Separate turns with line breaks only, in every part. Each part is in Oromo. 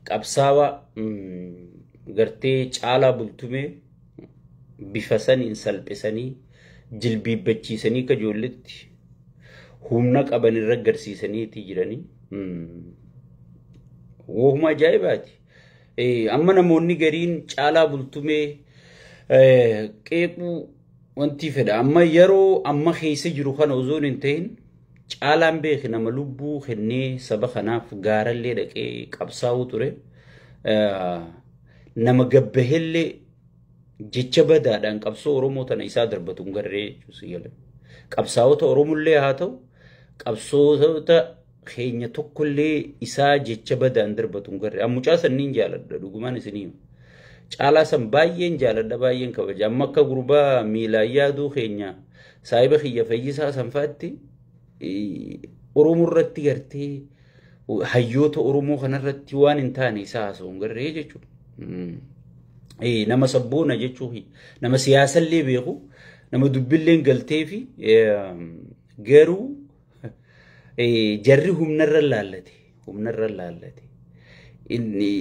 Qabsaawaa gartee Caalaa Bultumee bifa saniin salphisanii jilbiibbachiisanii ka ijoolletti humna qaban irra agarsiisaniiti jiranii. Wohuma ajaa'ibaati. Amma namoonni gariin Caalaa Bultumee qeequu wanti fedha. Amma yeroo amma keessa jiru kana osoo hin ta'in Caalaan beeki nama lubbuu kennee saba kanaaf gaarallee dhaqee qabsaa'uu ture. Nama gabbahellee jecha badaadhaan qabsoo Oromoo tana isaa darbatu hin garree jechuudha. Qabsaa'ota Oromollee haa ta'u qabsoota keenya tokkollee isaa jecha badaan darbatu hin garree. Mucaa sanniin jaaladha dhugumaan isinii. Caalaa san baay'een jaaladha baay'een kabaja. Amma akka gurbaa miilaan yaaduu keenya saahiba kiyya Fayyisaa sanfaatti Oromoo irratti gartee hayyoota Oromoo kanarratti waan hin taane isaa haasa'u hin garree jechuudha. Nama sabboona jechuun nama siyaasallee beeku nama dubbillee galtee fi garuu jarri humnarra laallate humnarra laallate. Inni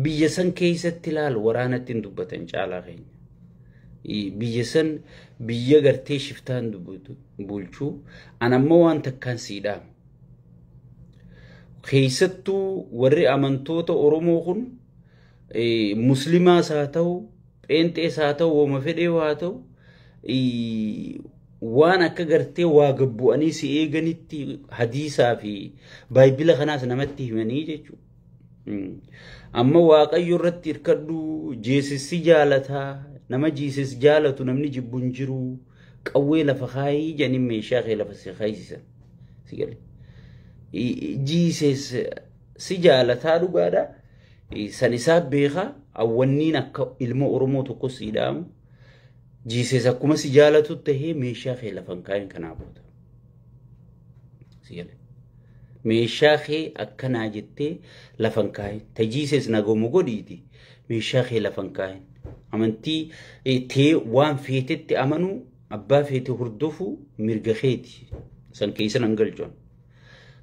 biyya san keessatti ilaalu waraanatti hin dubbatan Caalaa keenya. Biyya san biyya gartee shiftaan bulchuu an amma waan takkaan siidhaama. Keessattuu warri amantoota Oromoo kun muslimaas haa ta'u pheenxees haa ta'u wooma fedhee haa ta'u waan akka gartee waa gabbu'anii si eeganitti hadiisaa fi baay'ibila kanaas namatti himanii jechuudha. Amma Waaqayyo irratti hirkadhu Jeesis jaalataa nama Jeesis jaalatu namni jibbu hin jiru qawwee lafa kaayii jedhanii meeshaa kee lafa si kaayisisan. Si galee. Jeesis si jaalataa dhugaadha. San isaa beekaa awwanniin akka ilma Oromoo tokko si dhaamu. Jeesis akkuma si jaalatu tahee meeshaa kee lafa hin kaayin kanaa booda. Si galee. Meeshaa kee akkanaa jettee lafa hin kaayin. Ta Jeesis nagoomu godhiiti meeshaa kee lafa hin kaayin. Amantii tee waan feetetti amanuu abbaa feete hordofuu mirga keeti. San keessa nan galchuun.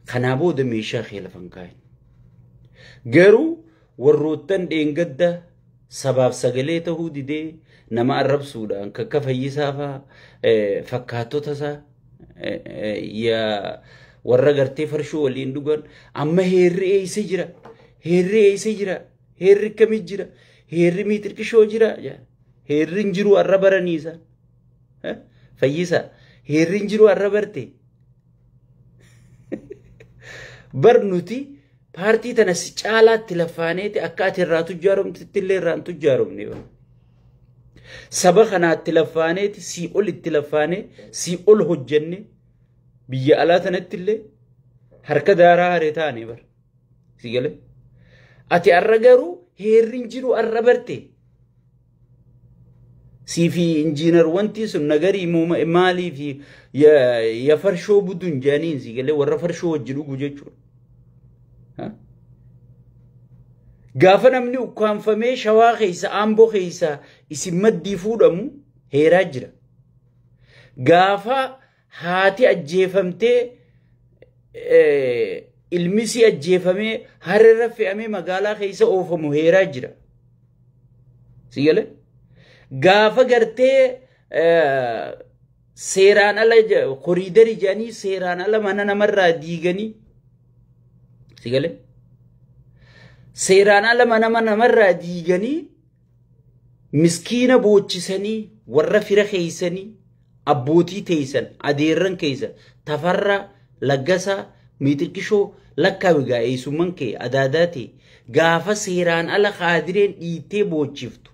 Kanaa booda meeshaa kee lafa hin kaayin. Garuu warroottan dheengadda sabaaf sagalee ta'uu didee nama arrabsuudhaan kakka Fayyisaa fa'aa fakkaattota isaa warra gartee farshoo waliin dhugan amma heerri eessa jira? Heerri eessa jira? Heerri akkamii jira? Heerri miitirqishoo jira? Heerri hin jiru arra baranii isaan. Fayyisaa heerri hin jiru arra barte. Bar nuti paartii tana si caalaatti lafaaneeti akka ati irraa tujjaaromtetti illee irraa hin tujjaaromne. Saba kanaatti lafaaneeti sii ol itti lafaanee sii ol hojjenne biyya alaa tanatti illee harka daaraa haree taane bar. Si galee? Ati arra garuu heerri hin jiru arra barte. Sii fi injiinar wanti sun nagarii maalii fi ya farshoo budun jaaniin si galee warra farshoo wajji dhugu jechuudha. Gaafa namni ukkaanfamee Shawaa keessa Amboo keessa isin maddii fuudhamu heeraa jira. Gaafa haati ajjeefamtee ilmisi ajjeefamee harreerra fe'amee magaalaa keessa oofamu heeraa jira. Si galee? Gaafa gartee seeraan ala koriidarii jedhanii seeraan ala mana namarraa diiganii si galee? Seeraan ala mana namarraa diiganii miskiina boochisanii warra fira keeysanii abbootii teeysan adeerran keeysan Tafarraa Laggasaa Miixiqqishoo lakkaawigaa eessumman kee adaadaa ta'e gaafa seeraan ala kaadireen dhiittee boochiftu.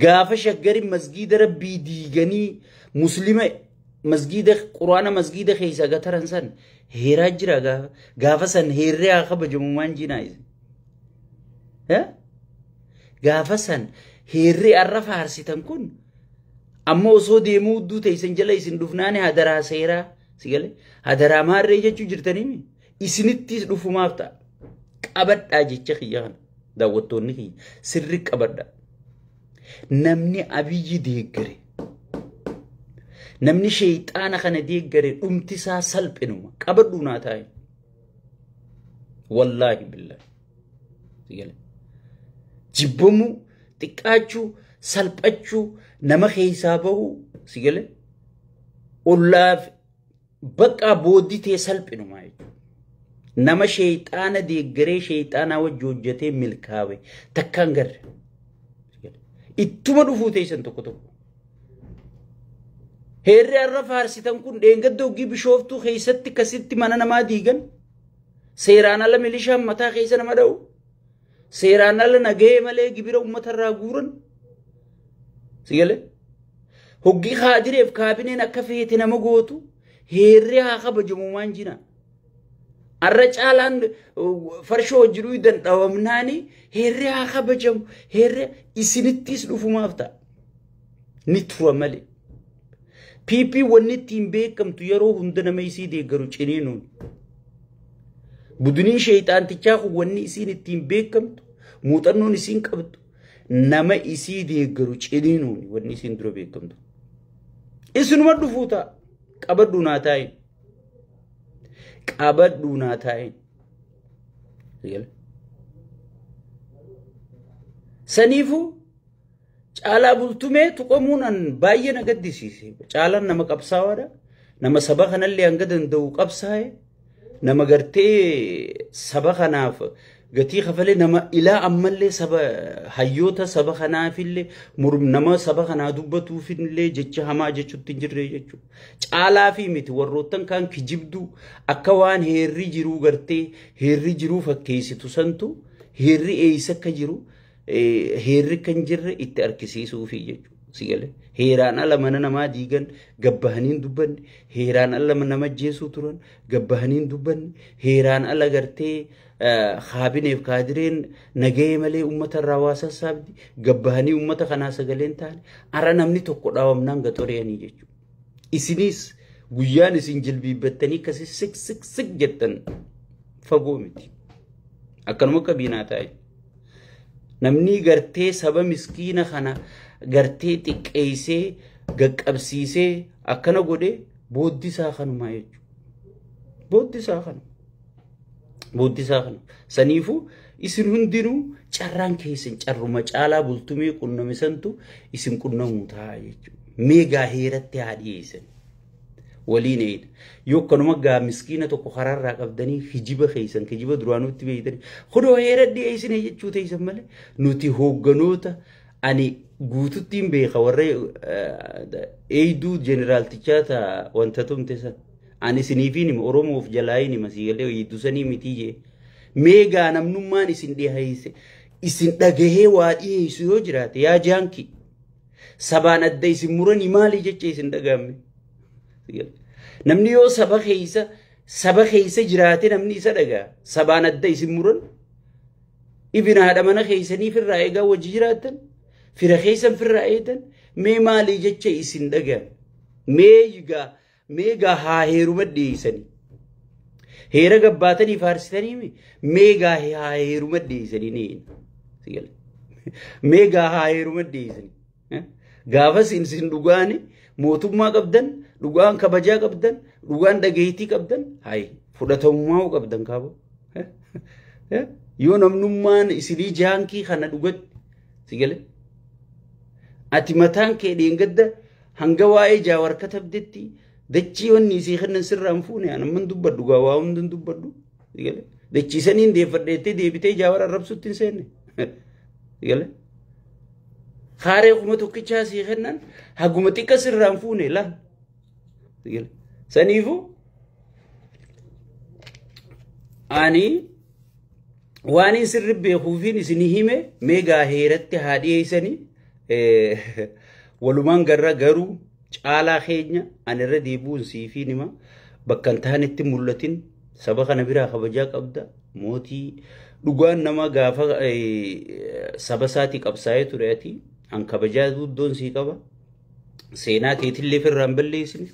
Gaafa shaggarin masgiida rabbii diiganii muslima masgiida quraana masgiida keessa gataran san heeraa jira gaafa gaafa san heerree haa kabajamu maan jinaa isin. Gaafa san heerree arra faarsitan kun amma osoo deemuu hudduu teessan jala isin dhufnaani hadaraa seeraa si galee hadaraa maarree jechuu jirtanii isinittis dhufumaaf ta'a. Qabadhaa jecha kiyya kana daawwattoonni kiyya sirri qabadhaa. Namni Abiyyi deeggare namni sheexaana kana deeggare dhumti isaa salphinuma qabadhuu naa taa'e. Wallaahi billaahi. Jibbamuu, xiqqaachuu, salphachuu, nama keessaa bahuu si galee ollaaf bakka booddee ta'e salphinumaa jechuudha. Nama sheexaana deeggaree sheexaanaa wajji hojjetee milkaawe takkaan garre. Ittuma dhufuu teessan tokko tokko. Heerri har'a faarsitan kun dheengadda hoggii Bishooftuu keessatti akkasitti mana namaa diigan. Seeraan ala milishaan mataa keessa nama dha'u. Seeraan ala nagahee malee gibira uummatarraa guuran. Si galee? Hoggii kaadireef kaabineen akka feete nama gootu heerri haa kabajamu maan jira. Arra caalaan farshoo hojii danda'amnaani heerri haa kabajamu heerri isinittis dhufumaaf ta'a. Ni tura malee. PP wanni ittiin beekamtu yeroo hunda nama isii deeggaru ciniinuun. Buduniin sheexaantichaa kun wanni isiin ittiin beekamtu muuxannoon isiin qabdu nama isii deeggaru ciniinuun wanni isiin dura beekamtu. Isinuma dhufuu ta'a. Qabadhu naa taa'in. Qabadhu naa taa'in. Saniifuu caalaa bultumee tuqamuun an baay'ee na gaddisiise. Caalaan nama qabsaawaadha. Nama saba kanallee hanga danda'u qabsaa'e. Nama gartee saba kanaaf gatii kafalee nama ilaa ammallee saba hayyoota saba kanaafillee nama saba kanaa dubbatuufillee jecha hamaa jechuutti hin jirre jechuudha. Caalaa fi miti warroottan kaan kijibduu akka waan heerri jiruu gartee heerri jiruu fakkeessitu santu heerri eessa akka jiru heerri kan jirre itti harkisiisuufi jechuudha. Si galee heeraan ala mana namaa diigan gabbahanii hin dubbanne, heeraan ala nama ajjeesuu turan gabbahanii hin dubbanne, heeraan ala gartee kaabineef kaadireen nagahee malee uummata irraa waa sassaabdi gabbahanii uummata kanaa sagaleen taane ara namni tokko dhaawamnaan gaxoreeyanii jechuudha. Isinis guyyaan isin jilbiibbattanii akkasii sik sik sik jettan fagoo miti. Akkanuma akka biinaa taa'e. Namni gartee saba miskiina kana gartee xiqqeessee gaqqabsiisee akkana godhee booddi isaa kanumaa jechuudha. Booddi isaa kanuma. Booddi isaa kanuma. Saniifuu isin hundinuu carraan keessan carruma caalaa bultumee qunname santu isin qunnamuu ta'a jechuudha. Meegaa heeratti haa dhiyeessan. Waliin eeyina. Yoo akkanuma gaa miskiina tokko karaarraa qabdanii kijiba keessan kijiba duraanutti beeytanii kunoo heera dhiyeessine jechuu teessan malee nuti hoogganoota ani guututti hin beeka warra eeyduu jeneraaltichaa ta'a wanta tumte san. Ani isiniifiin hima Oromoof jalaayin hima siigalee eeyduu sanii mitii jee. Meegaa namnummaan isin dhiyeesse isin dhagahee waa dhiyeessu yoo jiraate yaa jaanki sabaan adda isin muranii maali jecha isin dhagahamne. Namni yoo saba keessa jiraate namni isa dhagaa sabaan adda isin muran ibina haadha mana keessanii firraa eegaa wajji jiraatan fira keessan firraa eegan mee maali jecha isin dhagaa meegaa haa heeruma dhiyeessanii heera gabbaatanii faarsitanii meegaa haa heeruma dhiyeessanii ni meegaa haa heeruma dhiyeessanii gaafas isin dhugaani mootummaa qabdan dhugaan kabajaa qabdan dhugaan dhageettii qabdan hayi fudhatamummaa qabdan kaaboo yoo namnummaan isinii jaankii kana dhugatti si galee ati mataan kee dheengadda hanga waa'ee jaawar katabdetti dachii wanni isii kennan sirraa hin fuune ani amman dubbadhu gaa waa hundan dubbadhu si galee dachii saniin deeffadheettee deebitee jaawar arrabsutti hin seenne si galee kaaree kuma tokkichaa sii kennan haguma xiqqa sirraa hin fuune laal. Saniifuu ani waan hin sirri beekuufiin isin hime meegaa heeratti haa dhiyeessanii walumaan garra garuu caalaa keenya ani irra deebi'uun siifiin hima bakka hin taanetti mul'atin saba kana biraa kabajaa qabda mootii dhugaan nama gaafa saba isaatii qabsaa'ee ture ati an kabajaa guddoon sii qaba. Seenaa keetillee firraan balleessine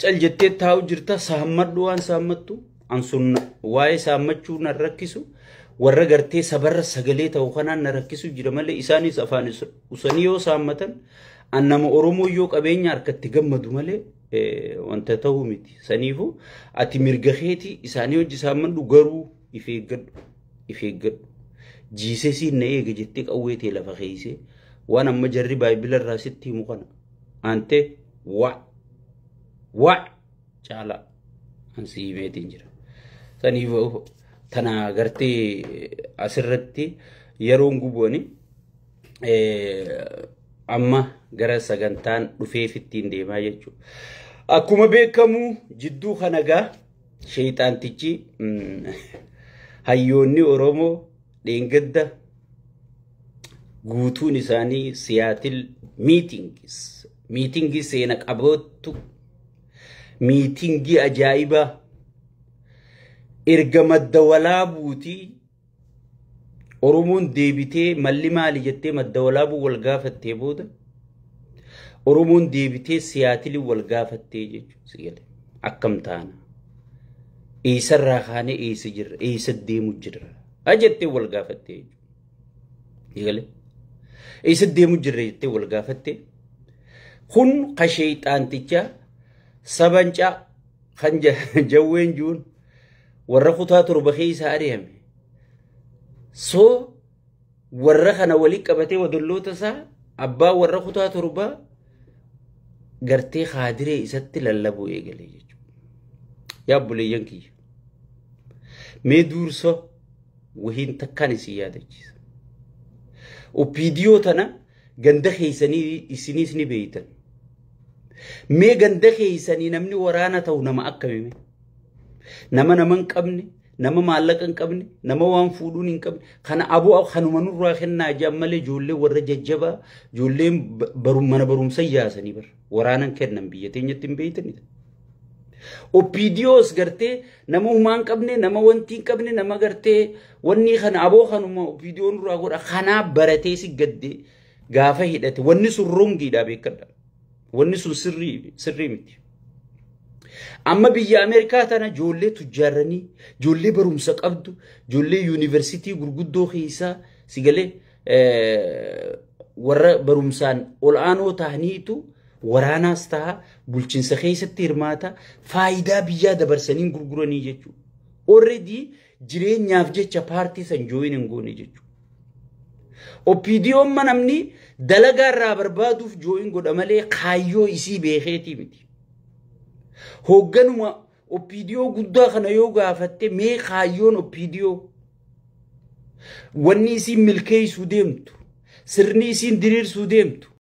cal jettee taa'u jirta saammadhu waan saammattu an sun waa'ee saammachuu na rakkisu warra gartee sabarra sagalee ta'u kanaan na rakkisu jira malee isaanis afaan usanii yoo saammatan an nama Oromoo yoo qabeenya harkatti gammadu malee wanta ta'uu miti. Saniifuu ati mirga keetii isaanii hojii saammadhu garuu If eeggadhu. If eeggadhu. Jiisesiin na eega jettee qawwee tee lafa keeysee waan amma jarri baay'ibila irraa sitti himu kana aantee wa wa caalaa an si himeetiin jira. Saniif tana gartee asirratti yeroon gubuani amma gara sagantaan dhufeef ittiin deemaa jechuudha. Akkuma beekamu jidduu kana gaa sheexaantichi hayyoonni Oromoo dheengadda guutuun isaanii Siyaatil miitingis miitingii seena qabattu miitingii ajaa'ibaa erga madda walaabuutii Oromoon deebitee malli maali jettee madda walaabuu wal gaafattee booda Oromoon deebitee Siyaatilii wal gaafattee jechuudha. Akkam taana eessarraa kaanee eessa jirra eessa deemu jirra jettee wal gaafattee jechuudha. Eessa deemu jirra jettee wal gaafattee kun ka sheexaanticha sabancaa kan jawween juun warra kutaa 7 keessa ari'ame. So warra kana walii qabatee wadolloota isaa abbaa warra kutaa 7 gartee haadiree isatti lallabuu eegale jechuudha. Yaa obboleeyyan kiyya. Mee duursa wahiin takkaan isin yaadachiisa. Opiidiyoo tana ganda keessanii isiniis ni beeytan. Mee ganda keessanii namni waraana ta'u nama akkamime? Nama nama hin qabne, nama maallaqa hin qabne, nama waan fuudhuun hin qabne, kana aboo kanuma nurraa kennaa jedhan malee ijoollee warra jajjabaa, ijoolleen mana barumsa yaasanii bara waraanan kennan biyya teenyatti hin beeytanidha. Opiidiyoos gartee nama humaa hin qabne, nama wanti hin qabne, nama gartee wanni kana aboo kanuma opiidiyoo nurraa godha kanaa baratee si gaddee gaafa hidhate wanni sun rongiidha beekadha. Wanni sun sirrii miti. Amma biyya Ameerikaa tana ijoollee tujjaaranii, ijoollee barumsa qabdu, ijoollee yuunivarsiitii gurguddoo keessaa si galee warra barumsaan ol'aanoo ta'aniitu waraanaas ta'a bulchiinsa keessatti hirmaata faayidaa biyyaa dabarsanii gurguranii jechuudha. Already jireenyaaf jecha paartii san jooyin hin goone jechuudha. Opiidiyoon namni dalagaa irraa barbaaduuf jooyin godha malee kaayyoo isii beekeetii miti. Hoogganuma opiidiyoo guddaa kana yoo gaafatte mee kaayyoon opiidiyoo wanni isiin milkeessuu deemtu sirni isiin diriirsuu deemtu